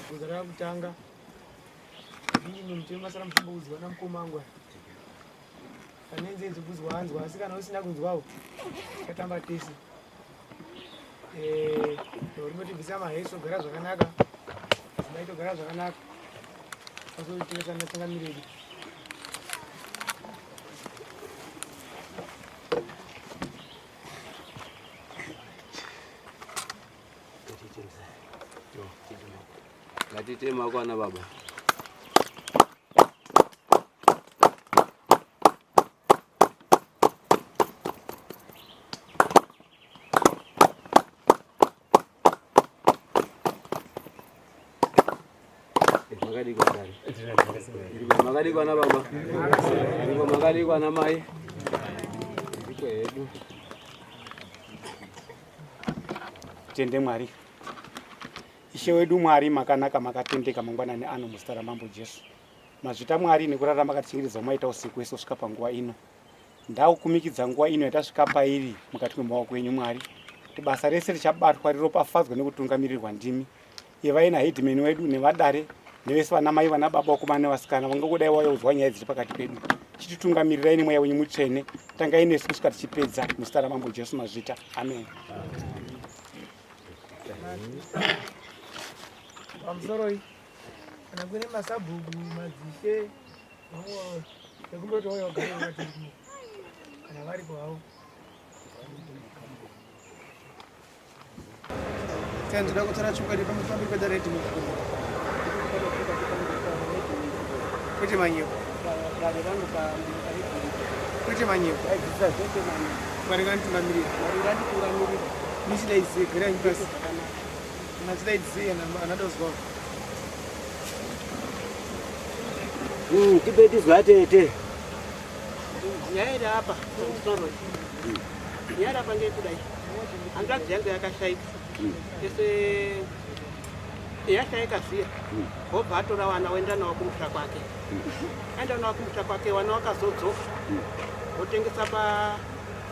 Bvunzo rakutanga inini mutemo masara muchimboudzwa namukoma wangu aya pane nzee dzokuzwa anzwa asi kana usina kunzwawo chatamba tese eh, rinotibvisa maheso gara zvakanaka dzimai togara zvakanaka azoitesa natsangamiredi Ngatite maoko ana baba. Makadii dare? Makadii ana baba? Makadii ana mai? Ndiko hedu. Tende Mwari. Ishe wedu Mwari makanaka makatendeka mangwanani ano muzita raMambo Jesu. Mazvita Mwari nekurarama makatichengetedza maita usiku wese kusvika panguva ino. Ndakukumikidza nguva ino yatasvika pairi mukati memaoko enyu Mwari kuti basa rese richabatwa riropafadzwe nekutungamirirwa ndimi. Ivai naheadman wedu nevadare nevese vana mai vana baba vakomana nevasikana vangangodai vauya nyaya dziri pakati pedu. Chititungamirirai nemweya wenyu mutsvene. Tangai nesu kusvika tichipedza muzita raMambo Jesu mazvita. Amen. Pamusoroi kana kune masabhuku madzishe vamwe vekumboti vauya vagare vakati kana varipo havo. Ndoda kutaura chokwadi pamberi pedare kwete manyepo kwete manyepo mwari nganditungamirira michidaidzei garai pasi nachidaidzei anadozwawo Tipe tizwa tete. Nyaya iri apa pamusoro nyaya iri apa ngeyekudai hanzvadzi yangu yakashaika ese yashaika zviya wobva atora wana woenda nawo kumusha kwake aenda nawo kumusha kwake wana wakazodzoka wotengesa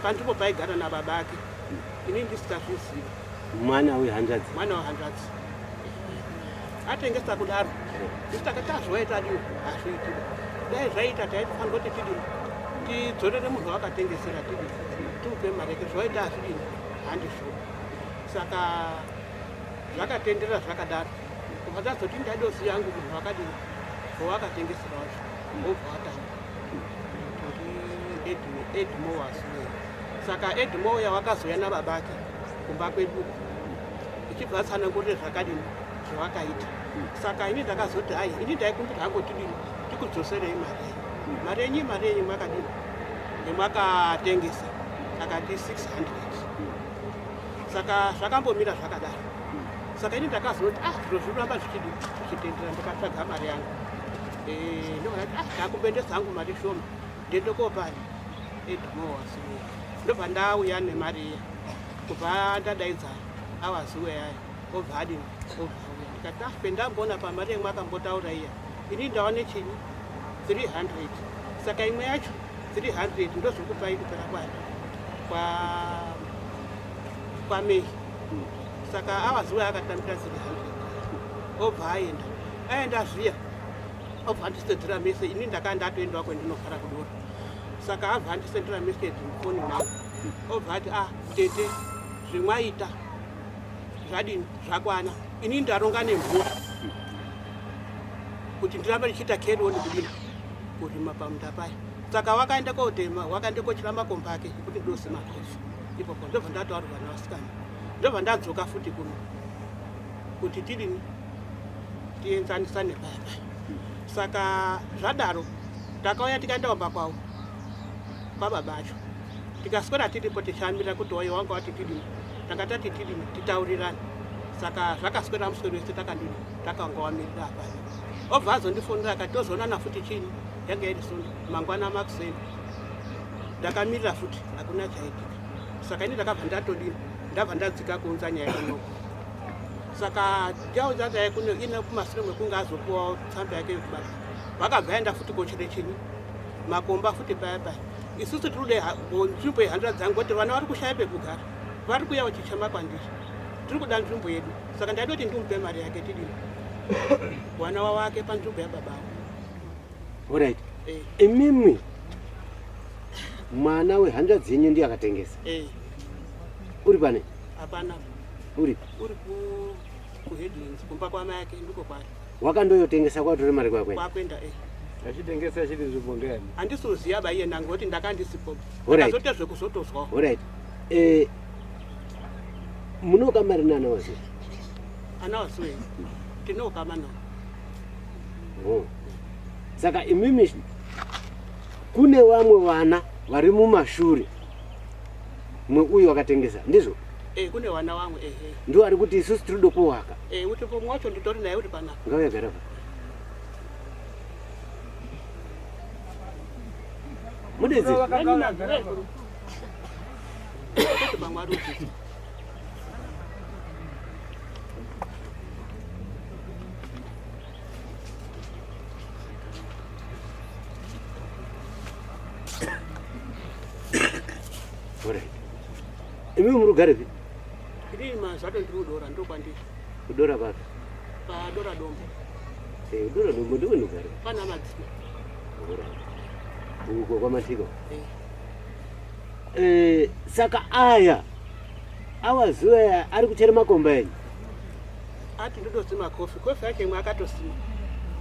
panzvimbo paigara nababa ake ini ndisikazvizivi mwana wehanzvadzi mwana wehanzvadzi atengesa kudaro isu takati azviwaita adiwo hazviiti dai zvaita taitofanira kuti tidini tidzorere munhu wakatengesera tidini timupe mari yake zvawaita hazvidini handizvo saka zvakatenderera zvakadaro kubva tazoti ndaidoziva yangu munhu wakadini wawakatengesera wacho wobva watanga edmo wasuwe saka edmo uya wakazouya nababake kumba kwedu ichibva atsanangurire zvakadini zvawakaita saka ini ndakazoti hai ini ndaikumbira hangu tidini tikudzoserei mari yenyu mari yenyu mari yenyu mwakadini yemwakatengesa akati 600 saka zvakambomira zvakadaro saka ini ndakazoti ah zviro zvinoramba zvichidini zvichitendera ndikatsvaga mari yangu eh, ndobva ndati ah ndakumboendesa hangu mari shoma ndiende kopani edmore wasiuya ndobva ndauya nemari iya kubva ndadaidza awaziwe aya obva adini obva auya ndikati ah pendamboona pamari yemwe akambotaura iya ini ndaone chinyi 300 saka imwe yacho 300 ndozokupai kupera kwani kwa kwamei saka awaziwe akatambira 300 obva aenda aenda zviya obva andisendera message ini ndakanga ndatoendawo kwendinogara kudora saka abva andisendera message mufoni mangu obva ati ah tete zvemwaita zvadini zvakwana ini ndaronga nemhuri kuti ndirambe ndichiita carry on kudini kurima pamunda paya saka wakaenda kotema wakaenda kochira makomba ake ekuti ndosima kofi ipopo ndobva ndataurwa nevasikana ndobva ndadzoka futi kuno kuti tidini tienzanisane paya paya saka zvadaro takauya tikaenda kumba kwavo kwababa acho tikaswera tiripo tichiamirira kuti wayo wanga wati tidini tanga tati tidini titaurirane saka zvakaswera muswero wese takandini takanga wamirira hapana. Obva azondifonera akati tozoonana futi chini yange iri sondo mangwana makuseni. Ndakamirira futi hakuna chaitika. Saka ini ndakabva ndatodini ndabva ndadzika kuunza nyaya kunoko. Saka taunza nyaya kuno ine kumasure mekunge azopuwa tsamba yake yekubasa. Vakabva aenda futi kochere chinyi makomba futi paya paya. Isusu tiri kuda nzvimbo yehanzvadzi dzangu kuti vana vari kushaya pekugara. Vari kuuya vachichema kwandiri. Tiri kuda nzvimbo yedu. Saka ndaida kuti ndimupe mari yake tidini. Wana wawake panzvimbo yababa avo. Alright. Eh. Imimi mwana wehanzvadzi yenyu ndiye akatengesa. Eh. Uri pane? Hapana. Uri? Uri ku kuHeadlands kumba kwamai ake ndiko kwari. Wakandoyotengesa kwatora mari kwakwenda. Kwakwenda eh. Achitengesa achiti nzvimbo ngeyani? Handisi kuziva ba iye nangu kuti ndakandisipo. Alright. Ndakazoita zvekuzotozwawo. Alright. Eh munokama rinana wazi? Ana waziwe. Tinokama nawo. Oh. Saka imimi kune vamwe vana vari mumashure mweuyu wakatengesa ndizvo? Eh, kune vana vamwe ehe. Ndiwo ari kuti isusu tiri kuwaka. Eh, kuti pomwe wacho nditori naye uri panapa. Ngauya gara pa. Mudedze. Kuti pamwe ari kudzidza. Alright. Imi muri kugarepi? Ndiri mazato ndiri kudora ndokwandiri. Kudora papi? Padora dombo. Eh, kudora dombo ndiko ndogara. Pana madzima. Alright. Uko kwamatiko. Eh. Eh, saka aya awazuva aya ari kuchera makomba enyu. Ati ndodosima kofi. Kofi yake imwe akatosima.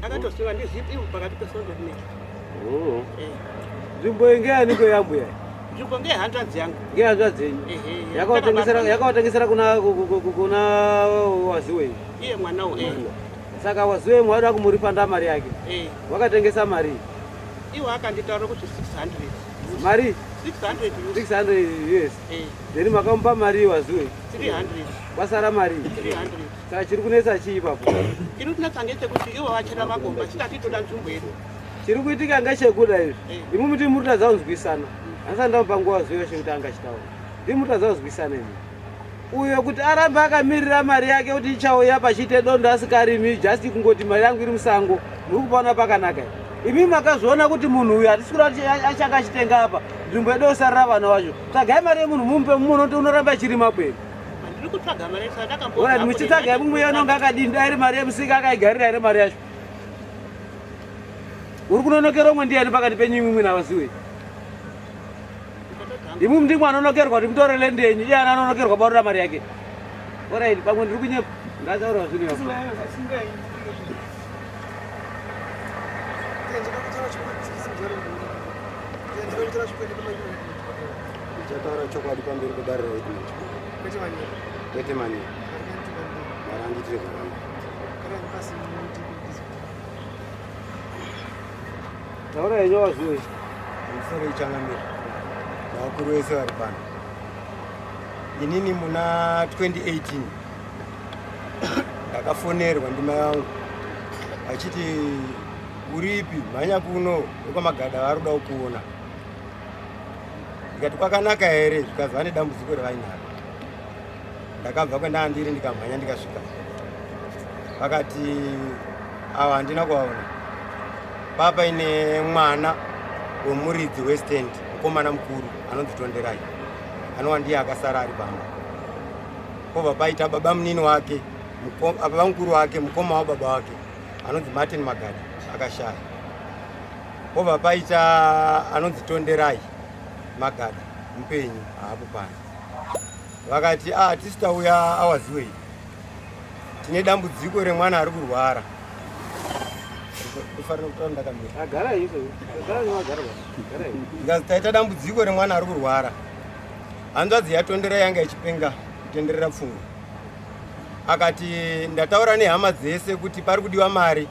Akatosima ndizipi pakati pesondo rineri. Oh. Eh. Nzvimbo iyi ngeyaniko yambuya? Nzvimbo ngeyehanzvadzi yangu. Ngehanzvadzi yenyu? Ehe. Yakawatengesera yakawatengesera kuna kuna Waziwe. Iye mwana uyu. Eh. Saka Waziwe mwada kumurifanda mari yake. Eh. Wakatengesa mari. Iwo akanditaura kuti 600. Mari 600 US. 600 US. Eh. Then makamupa mari Waziwe. 300. Kwasara mari. 300. Saka chiri kunetsa chii ipapo? Chiri kunetsa ngechekuti iwo vachera makomba chitati toda nzvimbo yedu. Chiri kuitika ngechekuda izvi. Eh. Imwi muti muri kutadza kunzwisana. Handisati ndamupa nguva Waziwe yacho yekuti anga achitaura. Ndimi muri kutadza kunzwisana imi. Uyo kuti arambe akamirira mari yake kuti ichauya pachiite dondo asikarimi just kungoti mari yangu iri musango. Muri kupaona pakanaka here? Imi makazviona kuti munhu uyu hatisi kuda kuti achange achitenga apa nzvimbo yedu yosarira vana vacho. Tsvagai mari yemunhu mumupe mumuone kuti unoramba achirima kwenu. Ndiri kutsvaga mari saka ndakambo. Alright, muchitsvaga imwe inonga akadini dai iri mari yemusika akaigarira here mari yacho? Uri kunonokera umwe ndiyani pakati penyu imwimwi naVaziwe? Imwimwi ndimwe anonokerwa kuti mutore land yenyu, iye anonokerwa barura mari yake. Alright, pamwe ndiri kunyepa. Ngataura zvinhu izvo. Ndichataura chokwadi pamberi pedare raEdmund. Kwete manyepo. Mwari andiitire zvakanaka. Taura henyu Waziwe. Pamusoro ichangamire nevakuru vese vari pano. Inini muna 2018 ndakafonerwa ndimai vangu vachiti uripi mhanya kuno vekwaMagada vari kuda kukuona. Ndikati kwakanaka here zvikanzi vane dambudziko ravainaro. Ndakabva kwandanga ndiri ndikamhanya ndikasvika. Vakati ava handina kuvaona. Papaine mwana wemuridzi westand mukomana mukuru anonzi Tonderai anova ndiye akasara ari pamba. Pobva paita baba munini wake baba mukuru wake mukoma wababa wake anonzi Martin Magada akashaya. Pobva paita anonzi Tonderai Magada mupenyu haapo pano. Vakati ah tisi tauya awaziwei tine dambudziko remwana ari kurwara. Kufanira kutaura ndakamira. Agara izvo. Agara agara. Agara. Ndikazi taita dambudziko remwana ari kurwara. Hanzvadzi yaTonderai yanga ichipenga kutenderera pfungwa. Akati ndataura nehama dzese kuti pari kudiwa mari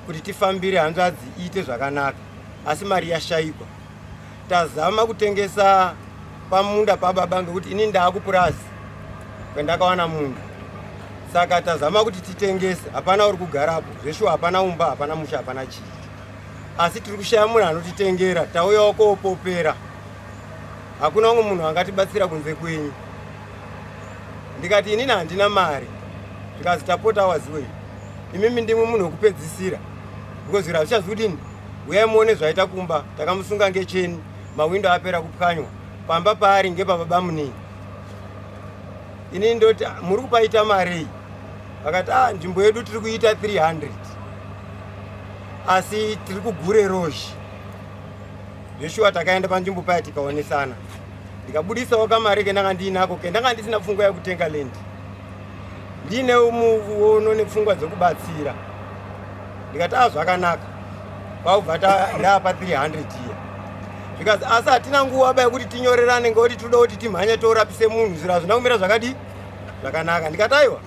kuti tifambire hanzvadzi iite zvakanaka, asi mari yashaikwa. Tazama kutengesa pamunda pababa ngekuti ini ndaakupurazi kwendakawana munda. Saka tazama kuti titengese, hapana uri kugarapo. Zveshuwa hapana umba, hapana musha, hapana chii. Asi tiri kushaya munhu anotitengera, tauyawo koopopera. Hakuna umwe munhu angatibatsira kunze kwenyu. Ndikati inini handina mari. Zvikazi tapota waziwei. Imimi ndimwe munhu wekupedzisira. Because zviro hazvichazi kudini? Uyai muone zvaita kumba, takamusunga ngecheni, mawindo apera kupwanywa. Pamba paari ngepababa munini. Inini ndoti ah, muri kupaita marei? Vakati ah, nzvimbo yedu tiri kuita 300 asi tiri kugure rozhi. Zveshuwa takaenda panzvimbo paya tikaonesana, ndikabudisawo kamari kendanga ndiinako kendanga ndisina pfungwa yekutenga land, ndiine muono nepfungwa dzekubatsira. Ndikati ah, zvakanaka, kwakubva ndapa 300 iya. Zvikanzi asi hatina nguva ba yekuti tinyorerane ngekuti tinoda kuti timhanye torapise munhu, zviro hazvina kumira zvakadii zvakanaka. Ndikati aiwa,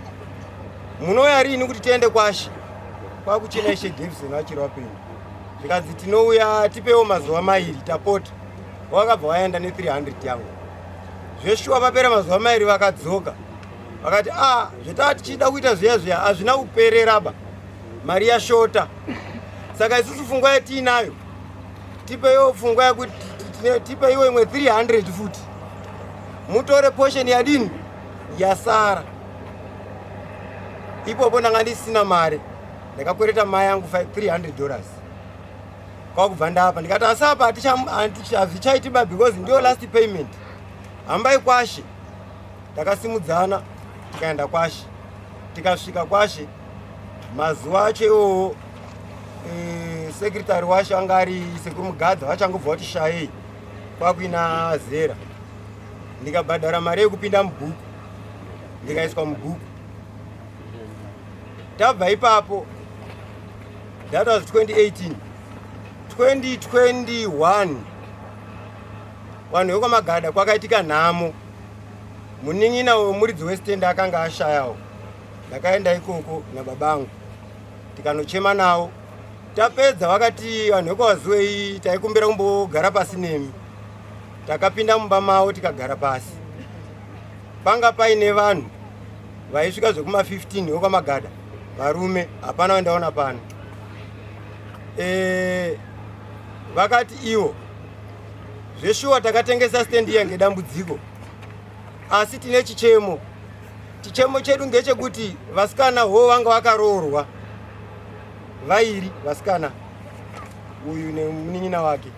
munouya riini kuti tiende kwashe? Kwakuchena Ishe Davison vachiri vapenyu. Zvikanzi tinouya, tipewo mazuva mairi tapota. Wakabva waenda ne300 yangu. Zveshuwa papera mazuva mairi vakadzoka vakati a ah, zvetaa tichida kuita zviya zviya hazvina kuperera ba, mari yashota. Saka isusu pfungwa yatiinayo, tipeiwo pfungwa yekuti tipeiwo imwe 300 futi mutore portion yadini yasara. Ipopo ndanga ndisina mari, ndakakwereta mai yangu 300 dollars kwakubva ndapa. Ndikati asi apa hazvichaiti ba because ndiyo last payment, hambai kwashe. Takasimudzana tikaenda kwashe, tikasvika kwashe mazuva acho iwowo e, sekretary washe anga ari sekuru Mugadza, vachangobva kuti shayei kwakuina zera. Ndikabhadhara mari yekupinda mubhuku, ndikaiswa mubhuku. Tabva ipapo, that was 2018. 2021 vanhu vekwaMagada kwakaitika nhamo, munin'ina wemuridzi westendi akanga ashayawo. Ndakaenda ikoko nababa angu tikanochema nawo. Tapedza vakati vanhu vekwaZuwei taikumbira kumbogara pasi nemi. Takapinda mumba mavo tikagara pasi. Panga paine vanhu vaisvika zvekuma 15 vekwaMagada, varume hapana vandaona pano. Vakati ivo zveshuwa takatengesa stendi iya ngedambudziko, asi tine chichemo. Chichemo chedu ngechekuti vasikana ho vanga vakaroorwa vairi, vasikana uyu nemunin'ina wake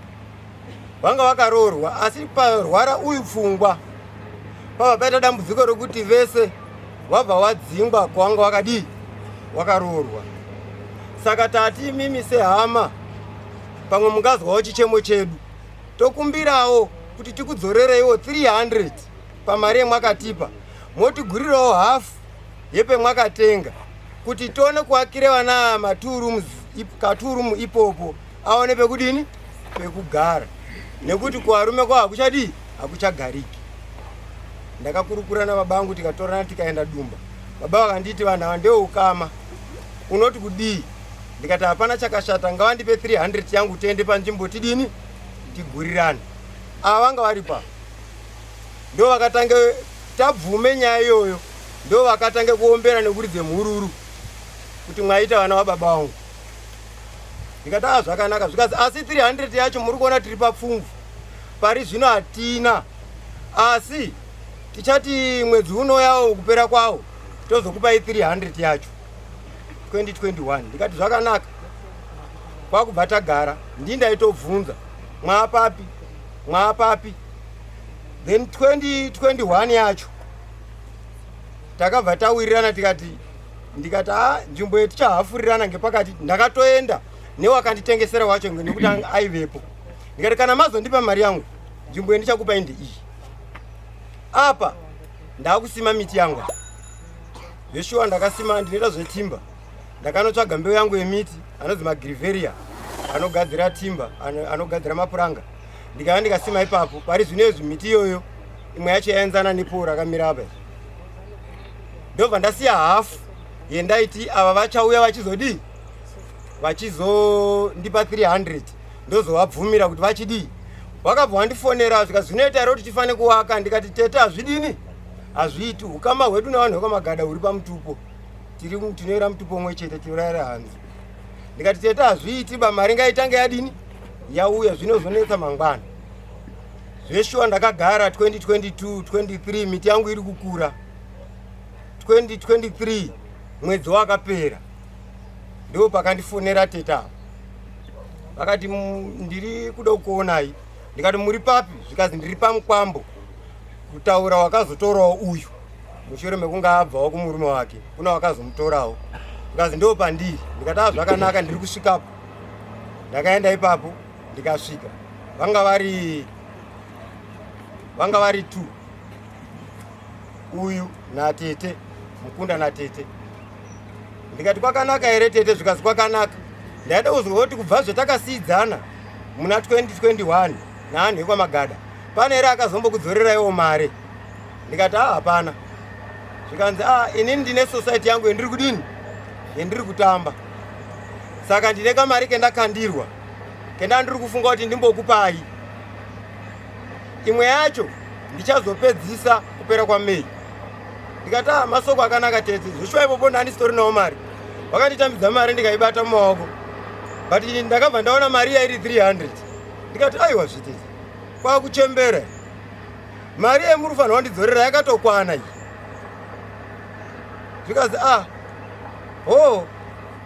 vanga vakaroorwa, asi parwara uyu pfungwa pava paita dambudziko rekuti vese vabva wadzingwa kwavanga wakadii wakaroorwa. Saka tati imimi sehama pamwe mungazwawo chichemo chedu, tokumbirawo kuti tikudzorereiwo 300 pamari yemwakatipa, motigurirawo hafu yepemwakatenga kuti tione kuakire vana ma2 rooms, ka2 room ipopo, aone pekudini pekugara, nekuti kuvarume kwavo hakuchadii hakuchagariki. Ndakakurukura nababa vangu, tikatorana tikaenda Dumba. Baba vakanditi vanhu ava ndeukama, unoti kudii? Ndikati hapana chakashata, ngavandipe 300 yangu tiende panzvimbo tidini tigurirane. Ava vanga varipa ndo vakatange tabvume nyaya iyoyo, ndo vakatange kuombera nekuridze mhururu kuti mwaita vana vababa vangu. Ndikati a zvakanaka. Zvikazi asi 300 yacho muri kuona tiri papfumvu pari zvino hatina, asi tichati mwedzi unoyawo kupera kwawo tozokupai 300 yacho 2021. Ndikati zvakanaka. Kwakubva tagara, ndii ndaitobvunza mwaapapi mwaapapi. Then 2021 yacho takabva tawirirana, tikati ndikati a nzvimbo yetichahafurirana ngepakati. Ndakatoenda newakanditengesera wacho nekuti aivepo. Ndikati kana mazondipa mari yangu, nzvimbo yendichakupai ndeiyi apa, ndakusima miti yangu. Zveshuwa ndakasima, ndinoita zvetimba. Ndakanotsvaga mbeu yangu yemiti anonzi magriveria anogadzira timba, anogadzira mapuranga, ndikava ndikasima ipapo. Pari zvino izvi miti iyoyo imwe yacho yaenzana nepowo rakamira apa. Ndobva ndasiya hafu yendaiti ava vachauya vachizodii vachizondipa 300, ndozovabvumira kuti vachidii. Vakabva vandifonera zvika zvinoita here kuti tifane kuwaka? Ndikati tete, hazvidini, hazviiti, ukama hwedu nevanhu vekwaMagada huri pamutupo. Tiri tinoera mutupo umwe chete tinoraira hanzu. Ndikati tete hazviiti ba mari ngaitange yadini yauya zvinozonetsa mangwana. Zveshuwa ndakagara 2022 23 miti yangu iri kukura. 2023 mwedzi wakapera ndipo pakandifonera tete ava vakati ndiri kuda kukuonai ndikati muri papi zvikanzi ndiri pamukwambo kutaura wakazotorawo uyu mushure mekunge abvawo kumurume wake kuna wakazomutorawo zvikanzi ndo pandiri ndikati a zvakanaka ndiri kusvikapo ndakaenda ipapo ndikasvika vanga vari vanga vari two uyu natete mukunda natete ndikati kwakanaka here tete zvikanzi kwakanaka ndaida kuzwa kuti kubva zvatakasiidzana muna 2021 naanhu ekwamagada pane here akazombokudzoreraiwo mari ndikati a ah, hapana zvikanzi a ah, inini ndine society yangu yendiri kudini yendiri kutamba saka ndine kamari kendakandirwa kenda ndiri kufunga kuti ndimbokupai imwe yacho ndichazopedzisa kupera kwamei ndikati ah, masoko akanaka tete zveshuwa ipopo ndandisitorinawo mari vakanditambidza mari ndikaibata mumaoko but ndakabva ndaona mari iya iri 300 ndikati aiwa zvitete kwakuchembera mari yemuri kufanira wandidzorera yakatokwana iyi zvikazi ah ho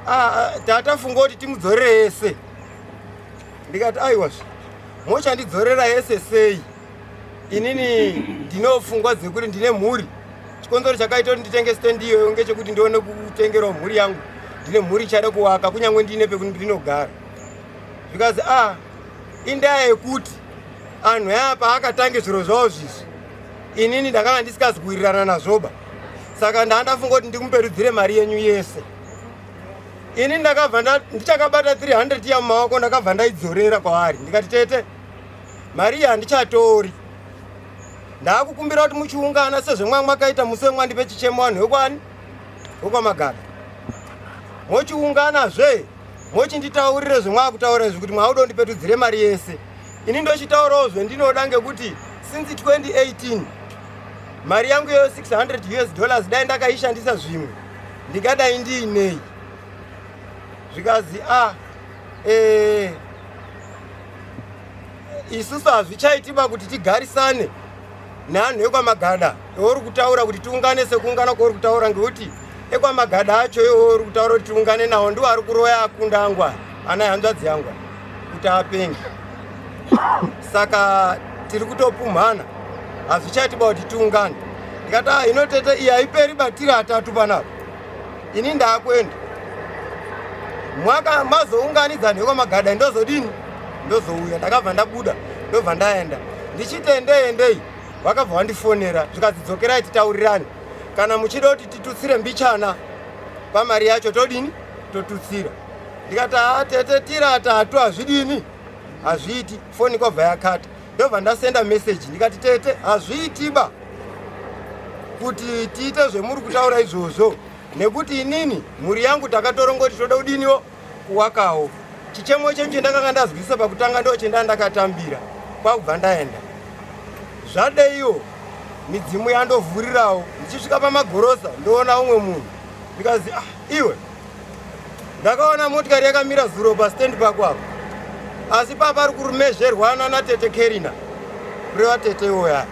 ah, ah tatafunga kuti timudzorere yese ndikati aiwa zve mochandidzorera yese sei inini ndine pfungwa dzekuti ndine mhuri chikonzero chakaita kuti nditenge stand iyoyo ngechekuti ndione kutengerawo mhuri yangu ndine mhuri ichada kuwaka kunyange ndiine pekuti ndinogara zvikazi a ah, indaa yekuti anhu aya paakatange zviro zvavo zvizvi inini ndakanga ndisikazi kuwirirana nazvoba saka ndandafunga kuti ndikumuperudzire mari yenyu yese ini ndakabva ndichakabata 300 iya mumaoko ndakabva ndaidzorera kwaari ndikati tete mari iyi handichatori ndakukumbira kuti muchiungana sezvemwa mwakaita musi wemwandipe chichemo vanhu vekwani vekwamagada mochiungana zve mochinditaurire zvemwakutaura izvi kuti mwauda undipetudzire mari yese ini ndochitaurawo zvendinoda ngekuti since 2018 mari yangu yeyo 600 us dollars dai ndakaishandisa zvimwe ndingadai ndiinei zvikazi a ah, eh, isusu hazvichaitiba kuti tigarisane neanhu ekwamagada euri kutaura kuti tiungane sekuungana kwauri kutaura ngekuti ekwamagada acho iwo uri kutaura kuti tiungane nawo ndiwo ari kuroya akunda angu aya ana hanzvadzi yangu kuti apenge saka tiri kutopumhana hazvichaitiba kuti tiungane ndikati ah, ino tete iyi haiperi batiri atatu panapa ini ndaakuenda mwaka mazounganidza nhekwa magada ndozodini ndozouya ndakabva ndabuda ndobva ndaenda ndichiti endei endei vakabva vandifonera zvikanzi dzokerai titaurirane kana muchida kuti titutsire mbichana pamari yacho todini totutsira ndikati haa tete tiri atatu hazvidini hazviiti foni kwabva yakata ndobva ndasenda meseji ndikati tete hazviitiba kuti tiite zvemuri kutaura izvozvo nekuti inini mhuri yangu takatorongoti toda kudiniwo kuwakawo chichemo chenyu chendakanga ndazwisa pakutanga ndo chendaa ndakatambira kwakubva ndaenda zvadeiwo midzimu yandovhurirawo ndichisvika pamagorosa ndoona umwe munhu ndikazi ah, iwe ndakaona motikari yakamira zuro pastand pako apo asi papa ari kurumezherwana natete kerina kureva tete iwoya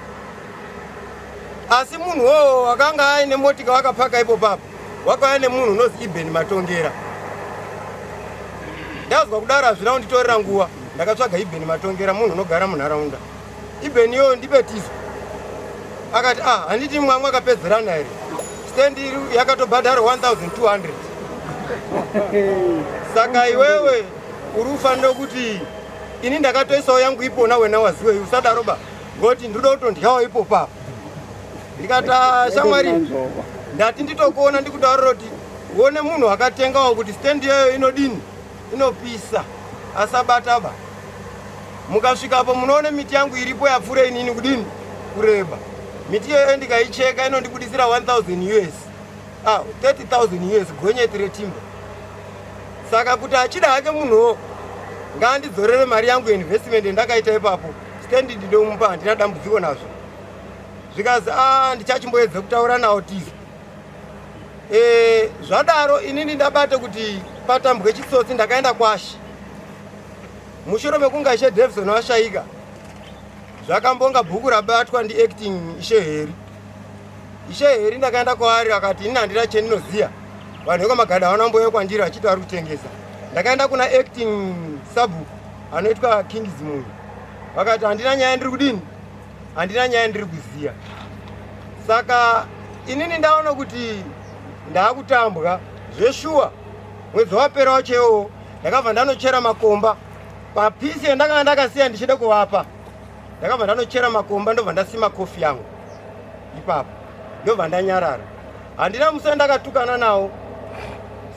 asi munhu wowo wakanga aine motika wakapaka ipo papo wakauya nemunhu unozi ibeni matongera ndazwa kudaro hazvina kunditorera nguva ndakatsvaga ibeni matongera munhu unogara munharaunda Ibeni iyoyo ndipe tizo. Akati ah handiti mwamwe akapedzerana here? Stand iri yakatobhadhara 1200. Saka iwewe uri ufanira kuti ini ndakatoisawo yangu ipona wena waziwe usadaro ba ngoti ndoda kutondyawo ipo papo. Ndikati ah, shamwari ndati nditokuona ndikutaurira kuti uone munhu akatengawo kuti stand iyoyo inodini inopisa asabata ba mukasvikapo munoona miti yangu iripo yapfuura inini kudini kureba miti iyoyo ndikaicheka inondibudisira 1000 us ah, 30000 us gonyeti retimba saka kuti achida hake munhuwo ngaandidzorere mari yangu investment yandakaita ipapo stand ndinomupa handina dambudziko nazvo zvikazi a ah, ndichachimboedza kutaura nawo tizo. E, zvadaro inini ndabate kuti patambwe chitsotsi ndakaenda kwashe mushure mekunge ishe Davison vashaika zvakambonga bhuku rabatwa ndi acting ishe Heri. Ishe Heri ndakaenda kwaari akati ini handina chendinoziya vanhu vekwamagada havana mbouya kwandiri vachiti vari kutengesa. Ndakaenda kuna acting sabhuku anoitwa King Zimunyu vakati handina nyaya ndiri kudini handina nyaya ndiri kuziya. Saka inini ndaona kuti ndaakutambwa zveshuwa. Mwedzi wapera wacho iwowo ndakabva ndanochera makomba papisi yandakanga ndakasiya ndichida kuvapa. Ndakabva ndanochera makomba ndobva ndasima kofi yangu ipapo ndobva ndanyarara. Handina musi wandakatukana nawo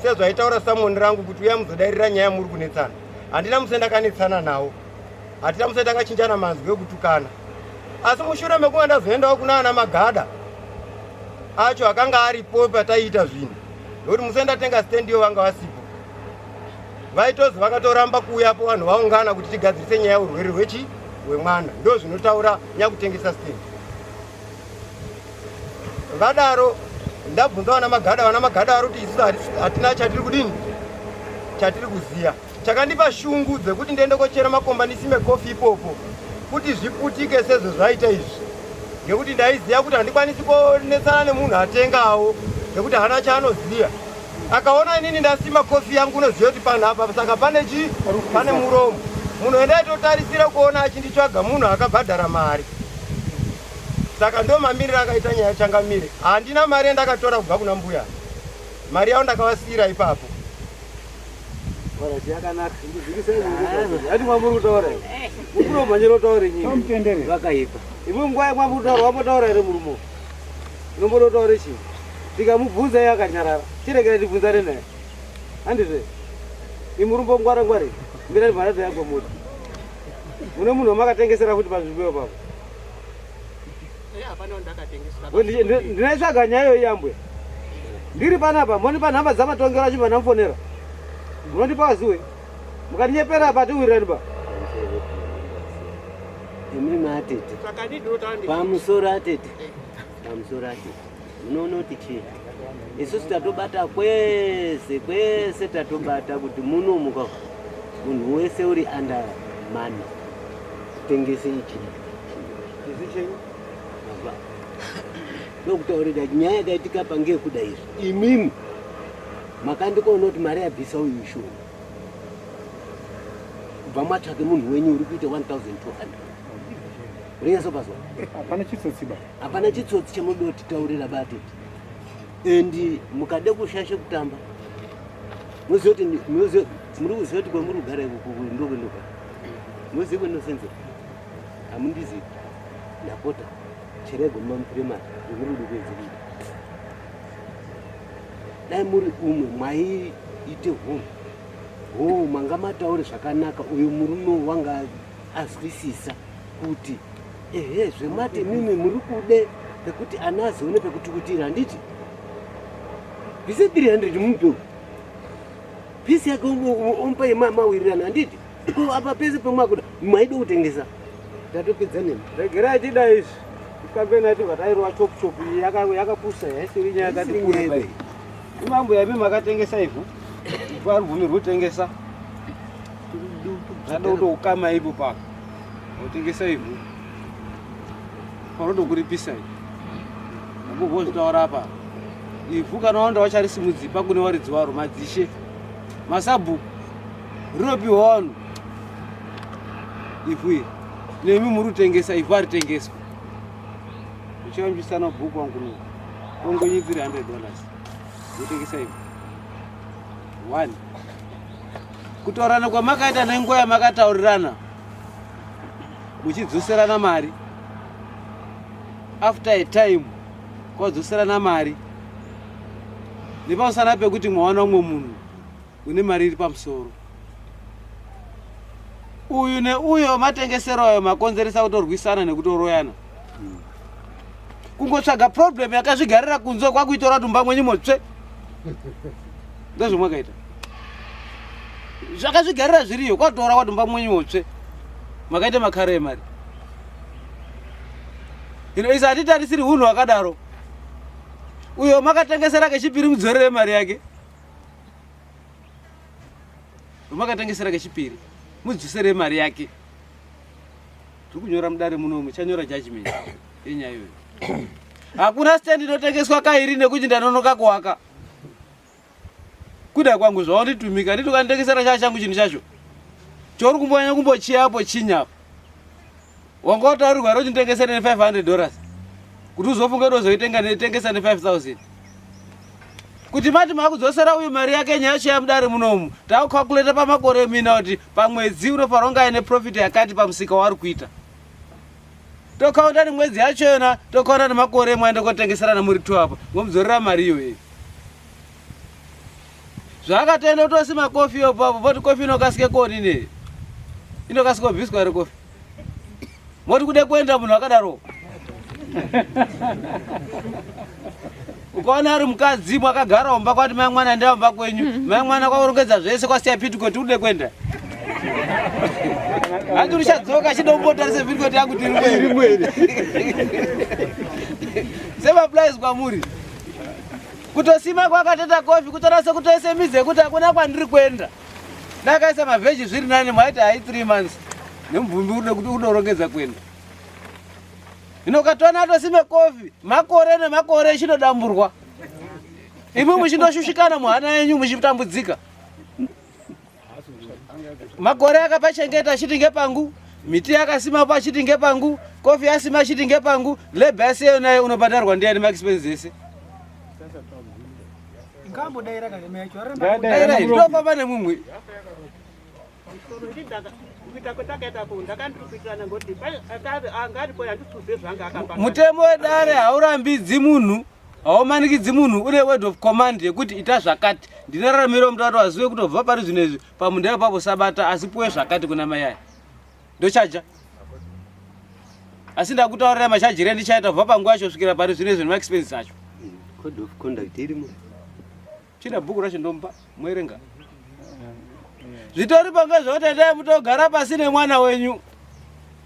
sezvaitaura samoni rangu kuti uya muzodairira nyaya muri kunetsana. Handina musi wandakanetsana nawo, hatina musi wandakachinjana manzwi ekutukana. Asi mushure mekunge ndazoendawo kuna ana Magada acho akanga aripo pataiita zvinhu, nekuti musi wandatenga stand iyo vanga vasipo, vaitozi vakatoramba kuuyapo vanhu vaungana kuti tigadzirise nyaya yeurwere hwechi hwemwana. Ndo zvinotaura nyakutengesa stand. Vadaro ndabvunza vana Magada, vana Magada vari kuti isu hatina chatiri kudini chatiri kuziya. Chakandipa shungu dzekuti ndiende kochera makomba ndisime kofi ipopo kuti zviputike sezvo zvaita izvi, ngekuti ndaiziva kuti handikwanisi kunetsana nemunhu atengawo ngekuti hana chaanoziva. Akaona inini ndasima kofi yangu unoziva kuti panhu apa saka pane chi pane muromo. Munhu wendaitotarisira kuona achinditsvaga munhu akabhadhara mari. Saka ndo mamiriro akaita nyaya changamire. Handina mari yandakatora kubva kuna mbuya. Mari yavo ndakavasiira ipapo. Yakanaka. Ati mwamuri kutaura here? Mukuru mhanyira utaure nyini. Vakaipa. Imwe nguva yamwamuri kutaura wambotaura here murume? Unomboda utaure chii? Tikamubvunza iye akanyarara. Chiregera tibvunzane naye. Handizve? Imi murumbo ngwara ngwari. Mirai mharata yako mota. Mune munhu wamakatengesera futi panzvimbo ipapo. Ndinoitsvaga nyaya iyoyi yambwe. Ndiri panapa, mondipa nhamba dzamatongero achibva ndamufonera. Munondipa waziwe. Mukatinyepera apa tiwirirani ba. Imi matete. Pamusoro atete. Pamusoro atete. Munoona kuti chii? Isusu tatobata kwese kwese tatobata kuti munomuka munhu wese uri under money. Tengese ichi. Izi chenyu? Baba. Ndokutaurira nyaya yakaitika pa ngeyekuda izvi. Imimi makandikoona kuti mari yabvisa uyu ishoma. Kubva mwatsvake munhu wenyu uri kuita 1200. Urinyatso pazwa? Hapana chitsotsi ba. Hapana chitsotsi chamunotitaurira batete. And mukade kushashe kutamba. Muzive kuti muri kuziva kuti kwamuri kugara iko ndokwendogara. Muzive kwendosenzera. Hamundizivi. Ndapota cherai gomba mupire mari zvemuri kuda kuedza kuita. Dai muri umwe mwaiite hunhu. Hoo manga mataure zvakanaka uyu murume wanga azwisisa kuti ehe zvemati imimi muri kude pekuti ana azoone pekutukutira handiti bvise 300 mupe pisi yake omupa yemawirirana handiti ko apa pese pemwakuda maida kutengesa tatopedza nemi regerai tida izvi tifambe nayo tobva tairova chop chop iyi yakapusa yaisiri nyaya yakati kure imambo yami makatengesa ivhu ivhu aribvumirwi kutengesa zvada kutoukama ipo paka otengesa ivhu panotokuripisa i akuvozvitaura apa ivhu kana wanda wacharisimudzipa kune waridzi waro madzishe masabhuku rinopiwa vanhu ivhu iri nemi muri kutengesa ivhu haritengeswa uchivanzwisana bhuku wangu no kongonyi 300 dollars kutengesa ivhu one kutaurana kwamakaita nenguva yamakataurirana muchidzoserana mari after a time kwadzoserana mari nepamusana pekuti mwawana umwe munhu une mari iri pamusoro uyu neuyo matengesero ayo makonzeresa kutorwisana nekutoroyana kungotsvaga problem yakazvigarira kunze kwakuitora tumba mwenyu motsve ndozvomwakaita zvakazvigarira zviriyo kwatora kwatumba mwenyu motsve makaita makare emari ino isa hatitarisiri hunhu hwakadaro. Uyo makatengesera kechipiri mudzorere mari yake. Makatengesera kechipiri mudzosere mari yake. Tiri kunyora mudare muno muchanyora judgment yenyaya iyoyo. Hakuna stand inotengeswa kairi nekuti ndanonoka kuwaka. Kuda kwangu zvawanditumika nditi ukanditengesera chaa changu chinhu chacho chouri kumbonyanya kumbochiya apo chinyi apo wanga wataurirwa here uchinditengesera ne 500 dollars kuti uzofunga kuti uzoitenga netengesa ne 5000 kuti mati makudzosera uyu mari yake nyaya yacho yamudare munomu takukalkuleta pamakore mina kuti pamwedzi unofanira kunge aine profit yakati pamusika waari kuita tokaunda nemwedzi yacho yona tokaunda nemakore mwaenda kotengeserana muri two apa momudzorera mari iyoyo Zvakatenda kutosima kofi yopo apo voti kofi inokasike koni ne inokasike kubviswa here kofi moti kude kuenda munhu akadaro ukaona ari mukadzi mwakagara umba kwati mai mwana endai umba kwenyu mai mwana kwakurongedza zvese kwasiya pitikoti ude kuenda hanzi uchadzoka achida kumbotarisa pitikoti yangu tiri semaplies kwamuri Kutosima kwakateta kofi kutora sekutoise midzi yekuti hakuna kwandiri kuenda. Ndakaisa mavheji zviri nani mwaiti hai 3 months nemubvumbi ude kuti udorongedza kuenda. Hino ukatoona atosime kofi makore nemakore ichinodamburwa. Imi muchindoshushikana muhana yenyu muchitambudzika. Makore akapachengeta achiti ngepangu, miti yakasimapo achiti ngepangu, kofi yasima achiti ngepangu, labor yasiyeyo naye unobhadharwa ndiani maexpenses ese? Daira ndofamba nemumwe. Mutemo wedare haurambidzi munhu haumanikidzi munhu une word of command yekuti ita zvakati ndineraramiro mutato azive kutobva pari zvino izvi pamunda ipapo sabata asi puwe zvakati kuna mai aya ndochaja asi ndakutaurira machajire andichaita kubva panguva yacho kusvikira pari zvino izvi nemaexpenses acho Code of conduct irimo. Chida bhuku racho ndomupa moerenga. Zvitori panga zvekuti endai mutogara pasi nemwana wenyu.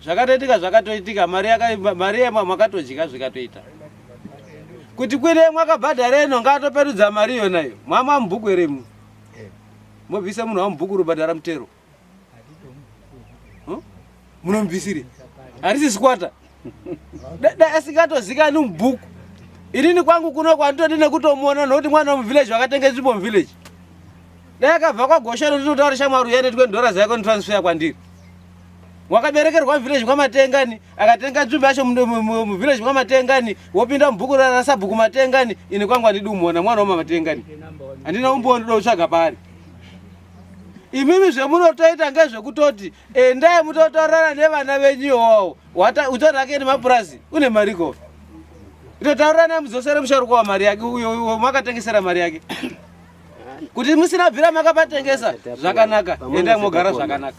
Zvakatoitika zvakatoitika mari yaka mari yema makatodya zvikatoita. Kuti kwine mwakabhadhara ino ngaatoperudza mari yona iyo. Mama mubhuku here mu? Mobvisa munhu wamubhuku rubhadhara mutero. Munomubvisire. Harisi squatter. Dai asingatozikani mubhuku. Inini kwangu kuno kwanditodi nekutomuona nokuti mwana wemuvillage wakatenga nzvimbo muvillage. Dai akabva kwaGoshano ndinotaura shamwari uya netwe dollars yako notransfer kwandiri. Wakaberekerwa muvillage kwaMatengani, akatenga nzvimbo yacho muvillage kwaMatengani, wopinda mubhuku rasabhuku Matengani, ini kwangu handidi kumuona mwana wamamatengani. Handina umbowo ndoda kutsvaga paari. Imimi zvemunotoita ngezvekutoti endai mutotaurana nevana venyu iwawo utori ake nemapurazi une mari ko itotaurana naye mudzosere musharukwa wa mari yake uyo makatengesera mari yake kuti musina bvira makapatengesa zvakanaka endai mogara zvakanaka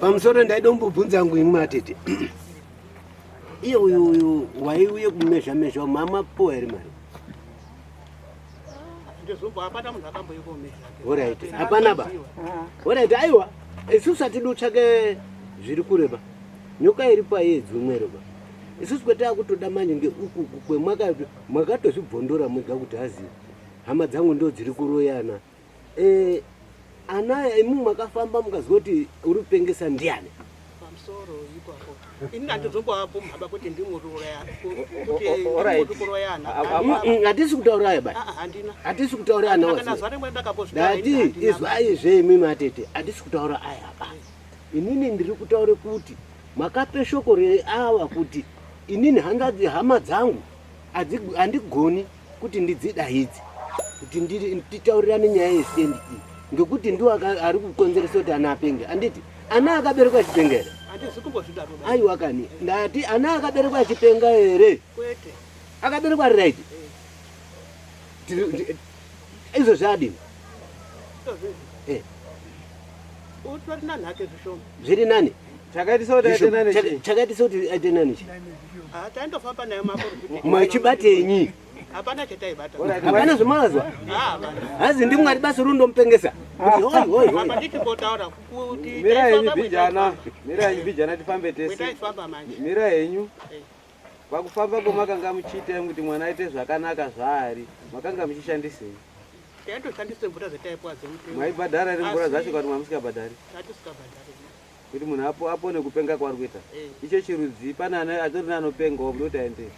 pamusoro ndaidombobvunza yangu imwe atete iye uyu uyu waiuye kumezha mezha mama po here mari Alright, hapana ba. Alright, aiwa. Isusu hatidi kutsvake zviri kure ba. Nyoka iripo haiedzi umwero ba. Isusu kwatava kutoda manje ngeuku kwemwaka mwakatozvibvondora mwega kuti hazi hama dzangu ndo dziri kuroyana. Eh, ana imwi mwakafamba mukazwa kuti uri kupengesa ndiani? Pamusoro ipapo. Ini ndandozomboapo mhaba kuti ndimuriuraya. Kuti ndimurikurayana. Hatisi kutauraya ba. Ah, handina. Hatisi kutaura ana Kana zuva rimwe ndakambozvitaura Ndati izwai zve imwi matete, hatisi kutaura aya ba. Inini ndiri kutaura kuti makape shoko reawa kuti inini hanzvadzi hama dzangu handigoni kuti ndidzidaidze kuti titaurirane nyaya yestendi iyi ngekuti ndiwo ari kukonzeresa kuti ana apenge anditi ana akaberekwa achipenga here aiwa kani ndati ana akaberekwa achipenga here akaberekwa ari right izvo zvadini eh. Utori nani hake zvishoma. Zviri nani? Chakaitisa kuti aite nani chii? Chakaitisa kuti aite nani chii? Ah, taindofamba naye maporofita. Machibatenyi? Hapana chataibata. Hapana zvamazwa? Ah, hapana. Hazi ndimwari basi rundomupengesa. Kuti hoi hoi hoi. Apa ndichimbotaura kuti Mira henyu bhijana. Mira henyu bhijana tifambe tese. Taifamba manje. Mira henyu. Eh. Pakufamba kwamakanga muchiita kuti mwana aite zvakanaka zvaari, makanga muchishandisei? Taitoshandisa mvura dzetaipuwa dzemutemo. Maibhadhara here mvura dzacho kana mamusikabhadhari? Tatisikabhadhari. Kuti munhu apo apone kupenga kwaari kuita. Eh. Icho chirudzii pane ane atori neanopengawo muda kuti aende.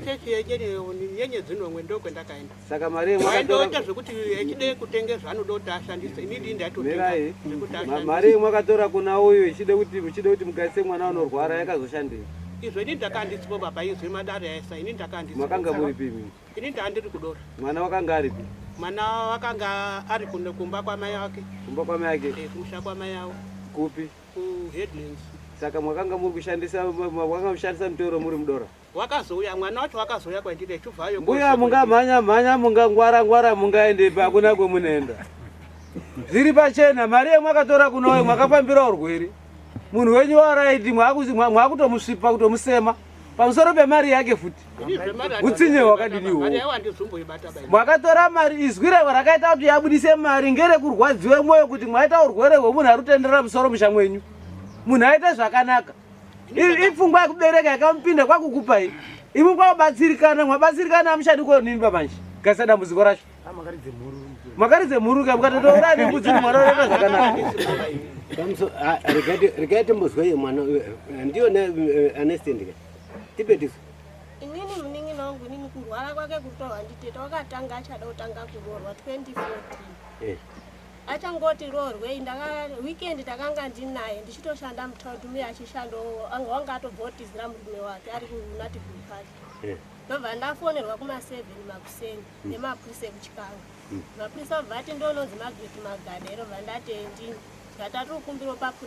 Chechi yenyenyedzi nomwe ndokwendakaenda. Saka mari yemwakatora Waindoita zvekuti echide kutenge zvaanoda kuti ashandise. Ini ndini ndaitotenga mirai. zvekuti ashandise. Mari yemwakatora kuna uyu ichide kuti muchide kuti mugarise mwana unorwara yakazoshandei? Izvo ini ndakandisipo baba izwi madare aisa ini ndakandisipo. Makanga muripi imi? Ini ndandiri kudora. Mwana wakanga aripi? Mwana wakanga ari kuno kumba kwamai ake. Kumba kwamai ake? Eh, kumusha kwamai avo. Kupi? Ku Headlands. Saka mwakanga muri kushandisa mwakanga mushandisa mutoro muri mudora? Wakazouya mwana wacho wakazouya kwandiri achibvayo. Mbuya mungamhanya mhanya mungangwara ngwara mungaendepi hakuna kwemunoenda. Zviri pachena mari yemwakatora kunoyo mwakafambira urwere. Munhu wenyu waraiti mwakutomusvipa kutomusema pamusoro pemari yake futi. Utsinye hwakadini ihwohwo? Mwakatora mari izwi revo rakaita kuti yabudise mari ngerekurwadziwe mwoyo kuti mwaita urwere hwemunhu ari kutenderera musoro musha mwenyu. Munhu aite zvakanaka. Ipfungwa yekubereka yakamupinda kwakukupai. Imi kwabatsirikana, mwabatsirikana amuchadi konini bamanje. Gasa dambudziko racho. Makaridze mhuru ka mukatotoura nembudzi mwana unoita zvakanaka. Regai timbozwa iye mwana ndiyo ane stand ka. Tipe tisu. Inini munin'ina wangu inini kurwara kwake kutorwa nditete wakatanga achada kutanga kuroorwa 2014. Achangoti roorwei ndaka weekend takanga ndinaye ndichitoshanda mutaundi muye achishanda wanga atobvotizira murume wake ari kuNativille Park. Ndobva ndafonerwa kuma 7 makuseni nemapurisa ekuChikanga. Mapurisa obva ati ndononzi Margaret Magada here obva ndati ndini.